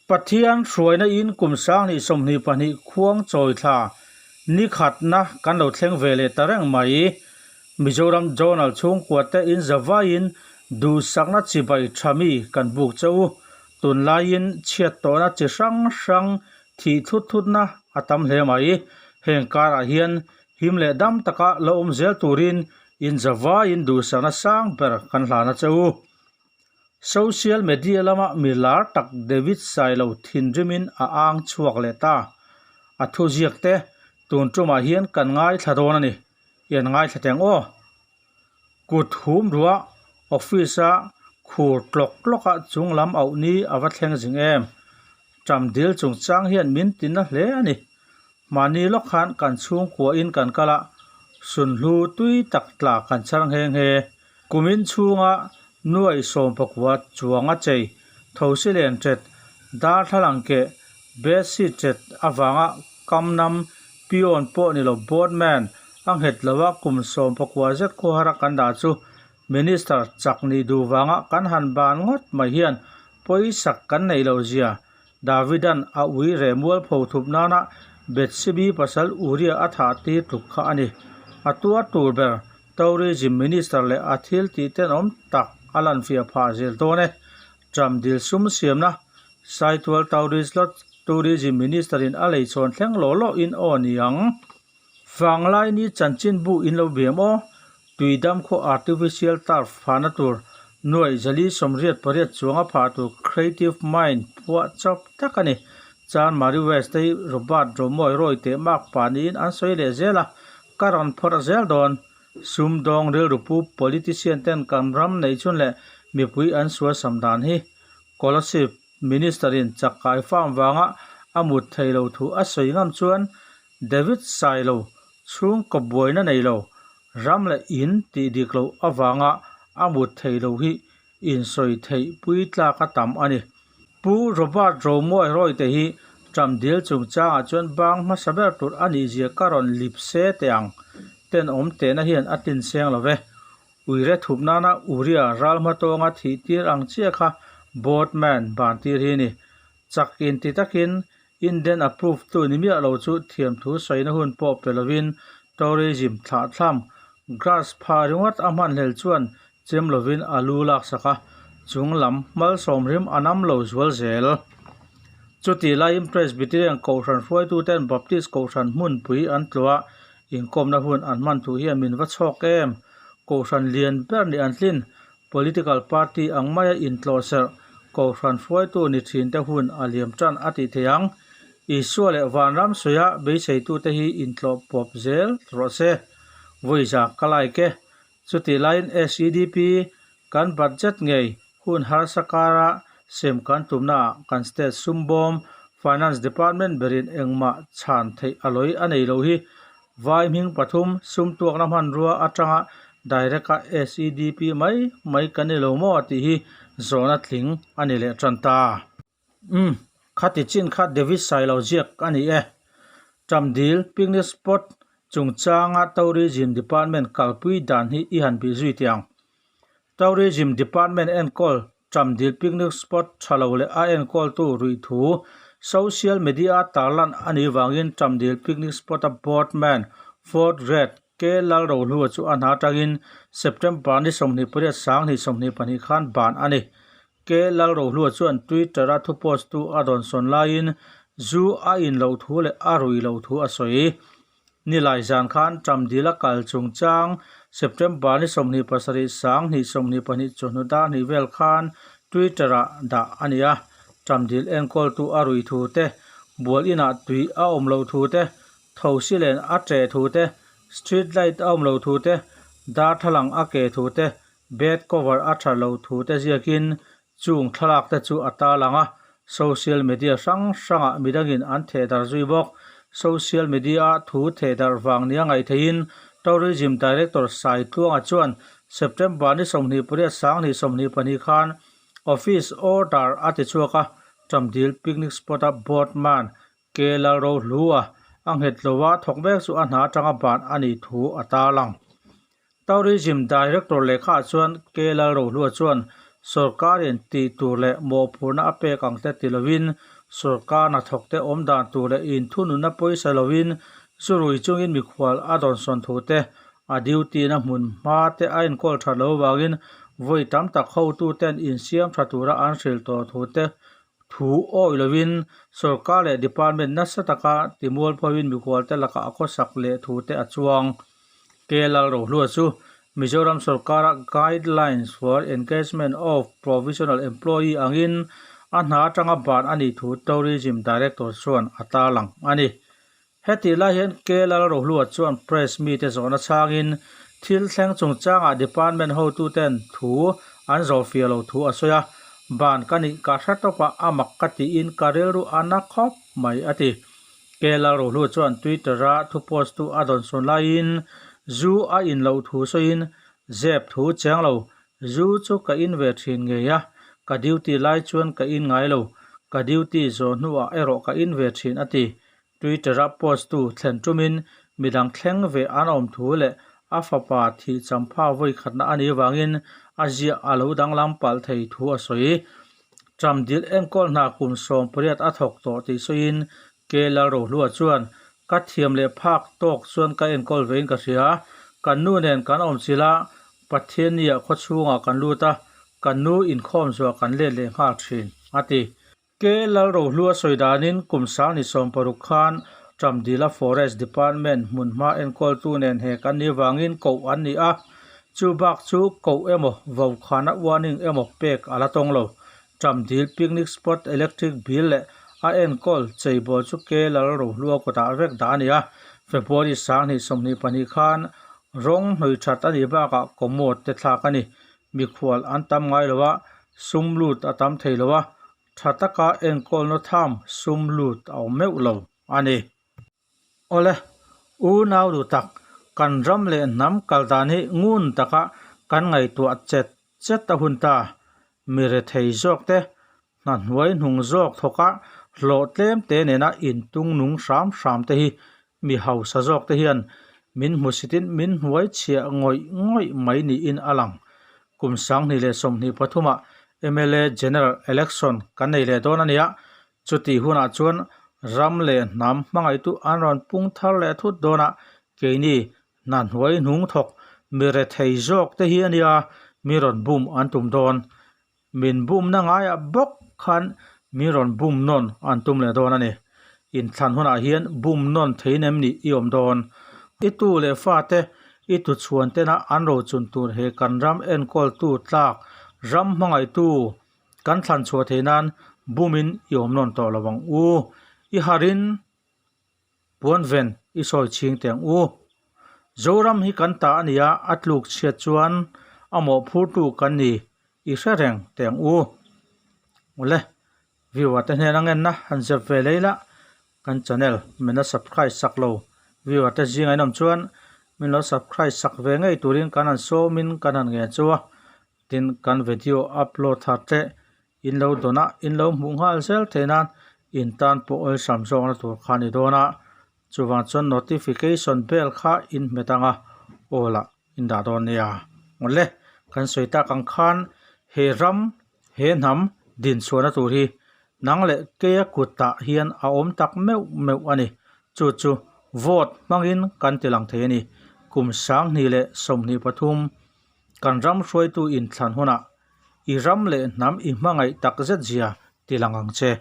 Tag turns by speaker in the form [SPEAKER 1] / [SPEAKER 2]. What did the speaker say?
[SPEAKER 1] Pathian hruaina in kum 2022 khuang chawi thla ni khatna kan lo thleng ve leh ta reng mai. Mizoram Journal chhungkua te in zavaiin duhsakna chibai tha mi kan buk che u. Tunlaiin chhiat tawhna chi hrang hrang thih thut thutna a tam hle mai. Heng karah hian him leh dam taka lo awm zel turin in zavaiin duhsakna sang ber kan hlan a che u. Social media lama mi lar tak David Sailo thinrimin a ang chhuak leh ta. A thuziak te tun tumah hian kan ngaithla dawn a ni. I an ngaithla teng aw. Kut hum ruah office a khur tlawk tlawk a chung lam auh ni a va thleng zing em. Ṭam dil chungchang hian min tina hle a ni. Mahni lawk khan kan chhungkua in kan kal a, sunhlu tui tak tla kan chhar nghe nghe. Kumin chhunga nuai sawmpakua chuang a chei, thosi len ṭet, darthlalang keh, bedsheet ṭet avanga kamnam, peon pawh ni lo boardman a nghet lo a kum sawmpakua zet khawhara kan dah chu Minister chak nih duh vanga kan han ban ngawt mai hian pawisak kan neih loh zia Davidan a ui reh mualpho thup nana Bethsebi pasal Uria a thah tir tluk kha a ni. A tuar tur ber Tourism Minister leh a thil tih tenawm tak a lanfiah phah zel dawn e. Trump dil sum siamna Saitual Tourist Lodge Tourism Minister in a lei chhawn thleng law law in aw ni ang. Vanglaini chanchinbu in lo biam aw. Tuidam khaw artificial turf phahna tur nuaih 488 chuanga phah tur creative mind phuah chawp tak a ni. Chanmari West te hi Robert Romawi rawi teh mak pah niin an sawi leh zel a, ka rawn phawrh zel dawn. Sumdawng rilru pu politician ten kan ram neih chhun leh mipui an sual sam dan hi Kolasib Minister in chakkai farm vanga a mut thei lo thu a sawi ngam chuan David Sailo chhungkaw buaina nei lo, ram leh in tih dik loh avanga a mut thei lo hi insawi theih pui tlak a tam a ni. Pu Robert Romawi Rawite hi Ṭamdil chungchangah chuan bang hmasa ber tur a nih zia ka rawn lip se teh ang. Tenawm tehna hian a tlin seng lo ve. Uire thup nana Uria ral hmatawnga thih tir ang chiah kha Boardman ban tir hi a ni. Chak inti takin Indian approve tu ni miah lo chu thiamthu sawina hun pawh pe lovin tourism thlahthlam grass pha ringawt a hmanhlel chuan chem lovin a lu laksak a, chung lam malsawm rim a nam lo zual zel. Chutih laiin Presbyterian Kohhran hruaituten Baptist Kohhran hmunpui an tluah inkawmna hun an hman thu hian min va chhawk em? Kohhran lian ber nih an tlin Political party ang maia intlawhserh Kohhran hruaitu ni thinte hun a liam tan a tih theih ang. Isua leh Vanram sawiah beiseitute hi intlawh pawp zel rawh se. Vawiza ka like e. Chutih laiin SEDP kan budget ngei hun harsa kara sem kan tumnaah kan state sumbawm Finance Department berin engmah chhan theih a lawi a nei lo hi Vai hming pathum sumtuakna hmanrua atanga direct a SEDP mai mai kan ni lo maw tih hi zawhna tling a ni leh tan ta. Umm, khati chin kha David Sailo ziak a ni e. Ṭamdil picnic spot chungchanga Tourism Department kalpui dan hi i han bih zui teh ang. Tourism Department enkawl Ṭamdil picnic spot ṭha lo leh a enkawltu ruih thu social media a tarlan a nih vangin Ṭamdil picnic spot a boardman fourth grade K Lalrohlua chu a hna atangin September ni 28 2022 khan ban a ni. K Lalrohlua chuan Twitter a thu post tu a rawn sawn laiin zu a in loh thu leh a rui loh thu a sawi. Nilai zan khan Ṭamdil a kal chungchang September ni 27 2022 chawhnu dar hnih vel khan Twitter ah dah a ni a. Ṭamdil enkawltu a rui thu te, bual inah tui a awm loh thu te, thosi len a ṭeh thu te, street light a awm loh thu te, darthlalang a ke thu te, bed cover a ṭha lo thu te ziakin chung thlalak te chu a tarlang a, social media hrang hrangah midangin an thehdarh zui bawk. Social media-a thu thehdarh vang nia ngaih theihin Tourism Director Sai Tluanga chuan September ni 28 2022 khan Office order a ti chhuak a, Ṭamdil Picnic Spot-a boardman Ke Lalrohlua a nghet lo a, thawk mek chu a hna atanga ban a nih thu a tarlang. Tourism Director lehkhaah chuan Ke Lalrohlua chuan Sawrkarin tih tur leh mawhphurhna a pek ang te ti lovin sawrkar hnathawkte awm dan tur leh inthununna pawisa lovin zu rui chungin mikhual a dawnsawn thu te, a duty na hmun hma te a enkawl that loh avangin vawi tam tak hotuten insiam tha tura an hrilh tawh thu te thu awih lovin sawrkar leh department nasa taka timualphoin mikhualte lakah a khawsak leh thu te a chuang. KLR Rohlua chu Mizoram sawrkara Guidelines for Engagement of Provisional Employee angin a hna atanga ban a nih thu Tourism Director chuan a tarlang a ni. Hetih lai hian KLR Rohlua chuan press mite zawhna chhangin thil thleng chungchangah department hotuten thu an zawhfiah lo thu a sawi a, ban ka nih ka hre tawp a, a mak ka tiin ka rilru a na khawp mai a ti. Kela Rohlu chuan Twitter-a thu post tu a dawn sawn laiin zu a in loh thu sawiin, Zep thu cheng lo, zu chu ka in ve thin ngei a, ka duty lai chuan ka in ngai lo, ka duty zawh hnuah erawh ka in ve thin a ti. Twitter-a post tu thlen tumin midang thleng ve an awm thu leh a fapa thih champha vawi khatna a nih vangin a ziah a lo danglam palh thei thu a sawi. Ṭamdil enkawl hna kum 18 a thawk tawh tih sawiin Ke Lalrohlua chuan, Ka thiam leh phak tawk chuan ka enkawl vein ka hria. Kan nu nen kan awm chilh a, Pathianniah khawchhungah kan lut a, kan nu inkhawm zuah kan let leh nghal thin, a ti. Ke Lalrohlua sawi danin kum 2016 khan Ṭamdila Forest Department hmunhma enkawltu nen he kan nih vangin koh an ni a, Chu bak chu koh emaw, vaukhana warning emaw pek a la tawng lo. Ṭamdil picnic spot electric bill leh a enkawl cheibawl chu Kelal Rohlua kutah vek dah a ni a. February 2022 khan rawng hnawih that a nih bakah commode te thlak a ni. Mikhual an tam ngai lo a, sum lut a tam thei lo a, tha taka enkawlna tham sum lut a awm meuh lo a ni. Awle, unau duh tak, kan ram leh hnam kal dan hi ngun taka kan ngaihtuah chet chet a hun ta. Mi rethei zawk te, hna hnuai hnung zawk thawka hlawh tlem te nena intung nung hram hram te hi mi hausa zawk te hian min hmusitin min hnuai chhiah ngawih ngawih mai niin a lang. Kum 2023 ah mla General Election kan nei leh dawn a nia, Chutih hunah chuan ram leh hnam hmangaihtu an rawn pung thar leh thut dawn a, keini hna hnuai hnung thawk mi rethei zawk te hi a nia mi rawn bum an tum dawn. Min bumna ngaiah bawk khan mi rawn bum nawn an tum leh dawn a ni. Inthlan hunah hian bum nawn thein em ni i awm dawn? I tu leh fate i tuchhuan tena an rochun tur he kan ram enkawltu tlak ram hmangaihtu Kan thlan chhuah theih nan bumin i awm nawn tawh lo ang u. I harin puan ven i sawi chhing teh ang u. Zoram hi kan ta a ni a, a tluk chhiat chuan a mawhphurtu kan ni i hre reng teh ang u. Awle, viewer te hnena ngenna han zep ve lei la, Kan channel min la subscribe sak lo viewer te zingah in awm chuan min lo subscribe sak ve ngei turin kan han sawmin kan han ngen chu a, tin kan video upload thar te in lo dawn a in lo hmuh nghal zel theih nan in tan pawh awlsam zawkna tur kha a ni dawn a, chuvang chuan notification bell kha in hmet ang a aw lah in dah dawn nia. Awle kan sawi tak ang khan he ram he hnam dinchhuahna tur hi Nang leh keia kutah hian a awm tak meuh meuh a ni. Chu chu vote hmangin kan ti lang thei a ni. Kum 2023 kan ram hruaitu inthlan hunah i ram leh hnam i hmangaih tak zet zia ti lang ang che.